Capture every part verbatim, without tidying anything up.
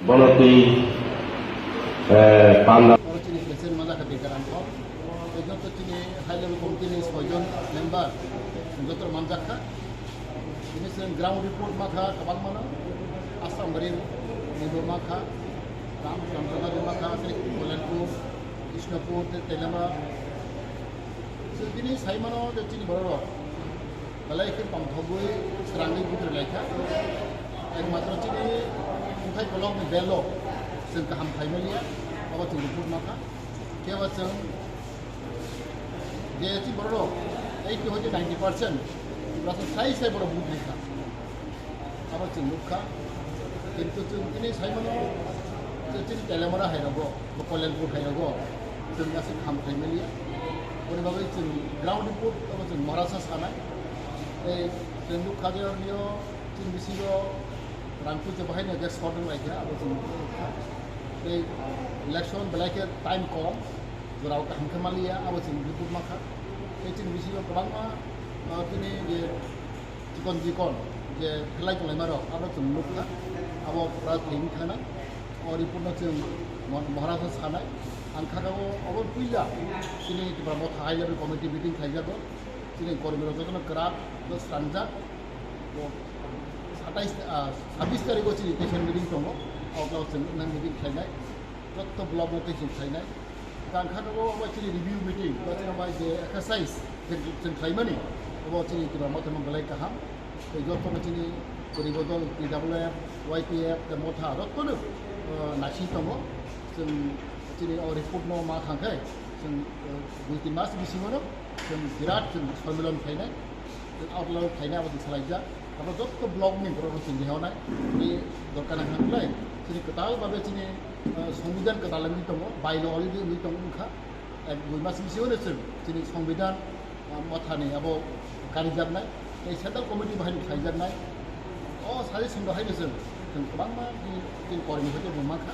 Bono twi, eh, panda. Oro chini president manjakha Bikaram kho. Tei joto chini high level committee ni soijon member joto manjakha. Tini chwng ground report makha kwbangmano. Asrambari ni bo makha, Ram, Ramchandra ni makha, tei Koilanpur, Krishnapur, tei Telamara. Chwng tini saimano je chini bororok belai khe tongthogwi srangwi bujrwi laikha. Ekmatro chini Khumthai kolokni belo chwng kaham khaimaliya, abo chwng report makha. Khe bo chwng je chini bororok eighty hoite ninety percent Tiprasa sai sai borok bujrwi kha. Abo chwng nukha. Kintu chwng tini saimano je chini Telamara hairogo, bo Koilanpur hairogo chwng aswk kaham khaimaliya. Aboni bagwi chwng ground report abo chwng Maharashtra sanai. Tei chwng nukha je ornio chini bisingo rang puja bahaino gas short wng laikha, abo chwng nukha. Tei election belai khe time kom, jorao kaham khe maliya, abo chwng report makha. Tei chini bisingo kwbangma, ah, tini je chikon chikon je khlai tonglaima rok abo chwng nukha, abo pura thwing thangnai. O report no chwng Mo-, Maharashtra sanai. Ang kha o, obo puila chini Tipra Motha high level committee meeting khaijago. Chini kormi rok jotono kwrak bo srangjak. Bo satais, ah, sabis tarikh o chini tension meeting tongo. Obo chwng meeting khainai. Jotto block o tei chwng khlainai. Tang kha abo, abo chini review meeting, ba chini bai je exercise je chwng khlaimani, abo chini Tipra Motha no belai kaham. Tei jotto no chini Kormi Bodol, T W F, Y T F, tei Motha jotto no, uh, naising tongo. Chwng chini o report no ma thang khe, chwng, uh, dui tin mas bisingo no chwng birat chwng somilan khlainai. Outlaw khaina abo chwng salaijak. Abo jotto block ni borok rok chwng leha onai. Tei dorkar nang kha khlai chini kwtal babe chini, ah, Songbidan kwtal wngwi tongo, bylaw already wngwi tongo wngkha. Ek dui mas bisi ono chwng chini Songbidan, ah, Mothani abo karijaknai. Tei Central Committee bo haino khaijaknai. O suggestion rok haino chwng, chwng kwbangma chini, chini kormi hoite bo mankha.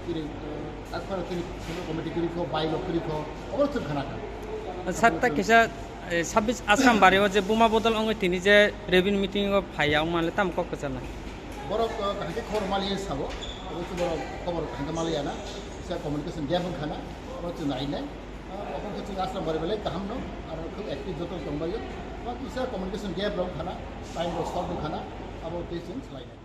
Chini, ah, takphano chini Central Committee kwrwi kho, bylaw kwrwi kho, abo chwng khna kha. Sir, ta kisa Eh, sabis Asrambari o je buma bodol wngwi tini je review meeting o phaiya wngmale tamo kok kwcharnai? Borok, uh, kaham khe khobor maliya sabo, abo khe borok khobor kaham khe maliya na, kisa communication gap wngkha na, abo chwng nainai. Uh, abo khe chwng Asrambari belai kaham no, aro khub active joto tongbaio. Ba kisa communication gap rok wngkha na, time rok short wngkha na, abo tei chwng swlainai.